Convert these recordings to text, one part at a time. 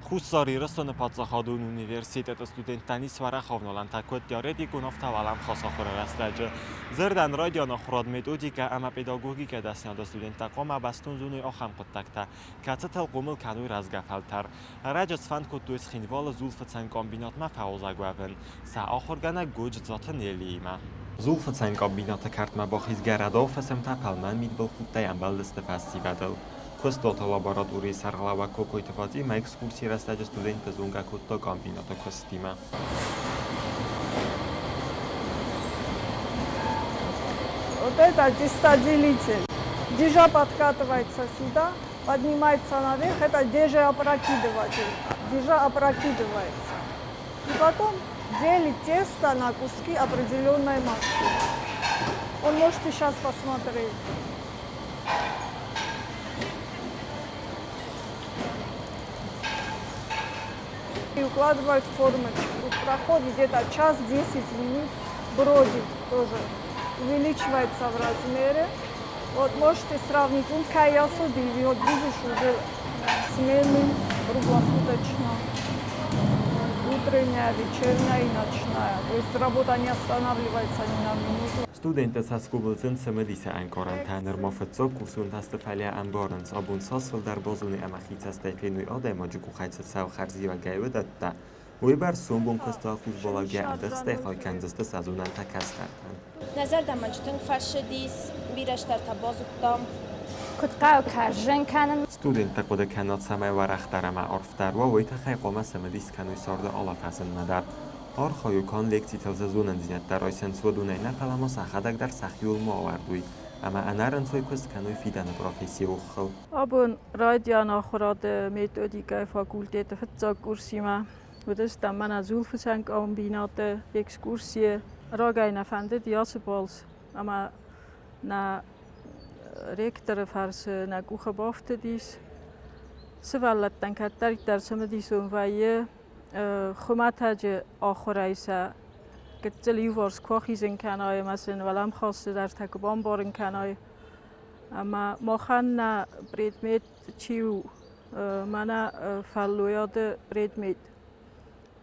Хуссар Ирыстоны паддзахадон университеты студенттӕн ис уӕрӕх авналӕнтӕ куыд теоретикон, афтӕ уӕлӕмхас ахуыры рӕстӕджы. Дзырдӕн, райдиан ахуырад методикӕ ӕмӕ педагогикӕ дӕсныйады студенттӕ хъуамӕ бӕстон зоной ахӕм хъуыддӕгтӕ, кӕцытыл хъомыл кӕной рӕзгӕ фӕлтӕр. Ӕрӕджы сфӕнд кодтой Цхинвалы дзулфыцӕн комбинатмӕ фӕуазӕг уӕвын сӕ ахуыргӕнӕг Годжыцаты Неллиимӕ. Дзулфыцӕн комбинаты кӕртмӕ бахизгӕ рӕдау фысымтӕ фӕлмӕн мидбылхудтӕй ӕмбӕлдысты фӕсивӕдыл. Куыстуаты лабораторийы сӕргълӕууӕг Кокойты Фатимӕ экскурсийы рӕстӕджы студентты зонгӕ кодта комбинаты куыстимӕ. Вот это тистоделитель. Дежа подкатывается сюда, поднимается наверх, это дежеопрокидыватель. Дежа опрокидывается. И потом делит тесто на куски определенной массы. Он можете сейчас посмотреть. И укладывают в формочку. Проходит где-то час 10 минут, бродит тоже, увеличивается в размере. Вот можете сравнить, он каялся, вот видишь, уже смены круглосуточно. Утренняя, вечерняя и ночная. То есть работа не останавливается ни на минуту. Студенттӕ цӕсгомыл сын цымыдисы ӕнкъарӕнтӕ нырма фыццаг курсонтӕ сты, фӕлӕ ӕмбарынц, абон цас фылдӕр базоной ӕмӕ хицӕстӕй феной адӕймаджы къухӕй цы цӕуы хӕрзиуӕгӕй, уыдӕттӕ, уыйбӕрц сомбон куысты хъусбалӕгӕй ӕдыхстӕй хай кӕндзысты сӕ зонӕнтӕ кӕстӕртӕн. Нӕ зӕрдӕмӕ тынг фӕцыдис, бирӕ стӕртӕ базыдтам. Куыд хъӕуы кӕрзын кӕнын? Студенттӕ хъуыды кӕнӕд, цӕмӕй уӕрӕхдӕр ӕмӕ арфдӕр уа, уый тыххӕй хъуамӕ цымыдис кӕной царды алы фӕзындмӕ дӕр. Архайой канд лекцитыл дзы зонындзинӕдтӕ райсынц, уыдонӕй нӕ, фӕлӕ ма сӕхӕдӕг дӕр сӕхиуыл ма ауӕрдой ӕмӕ ӕнӕрынцой куыст кӕной фидӕны профессийы оххыл. Абон райдиан ахуырады методикӕйы факультеты фыццаг курсимӕ уыдыстӕм мӕнӕ дзулфыцӕн комбинаты экскурсийы. Рагӕй нӕ фӕндыди ацы балц ӕмӕ нӕ ректоры фӕрцы нӕ къухы бафтыдис. Сывӕллӕттӕн кӕддӕриддӕр цымыдисон вӕййы хуымӕтӕджы ахуырӕй сӕ гыццыл иуварс куы ахизын кӕнай ӕмӕ сын уӕлӕмхас цыдӕртӕ куы бамбарын кӕнай. Ӕмӕ махӕн нӕ предмет чи у, мӕнӕ фӕллойады предмет.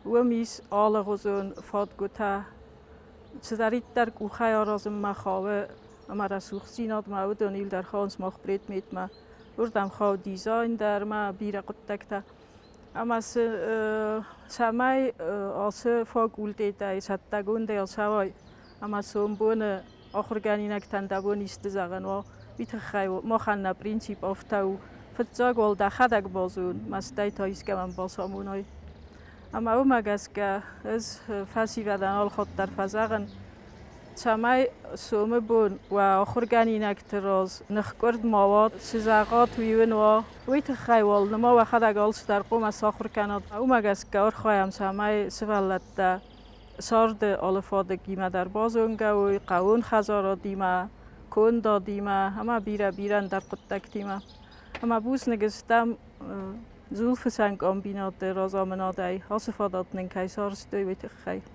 Уым ис алыгъуызон фадгуытӕ, цыдӕриддӕр къухӕй аразынмӕ хауы ӕмӕ рӕсугъддзинадмӕ, уыдон иуылдӕр хауынц мах предметмӕ. Уырдӕм хауы дизайн дӕр ӕмӕ бирӕ хъуыддӕгтӕ. Ӕмӕ цӕмӕй ацы факультетӕй цӕттӕгондӕй ацӕуай ӕмӕ сомбоны ахуыргӕнинӕгтӕн дӕ бон исты зӕгъӕн уа, уый тыххӕй махӕн нӕ принцип афтӕ у: фыццаг уал дӕхӕдӕг базон, мӕ стӕй та искӕмӕн бацамонай. Ӕмӕ уымӕ гӕсгӕ ӕз фӕсивӕдӕн алхатт дӕр фӕзӕгъын, цӕмӕй сомы бон уӕ ахуыргӕнинӕгты раз ныхкъуырд ма уа, цы зӕгъат, уый уын уа. Уый тыххӕй уал нырма уӕхӕдӕг алцыдӕр хъуамӕ сахуыр кӕнат. Уымӕ гӕсгӕ архайӕм, цӕмӕй сывӕллӕттӕ царды алы фадыгимӕ дӕр базонгӕ уой, хъӕууон хӕдзарадимӕ, кондадимӕ ӕмӕ бирӕ-бирӕ ӕндӕр хъуыддӕгтимӕ. Ӕмӕ бузныг стӕм дзулфыцӕн комбинаты разамынадӕй, ацы фадат нын кӕй сарӕзтой, уый тыххӕй.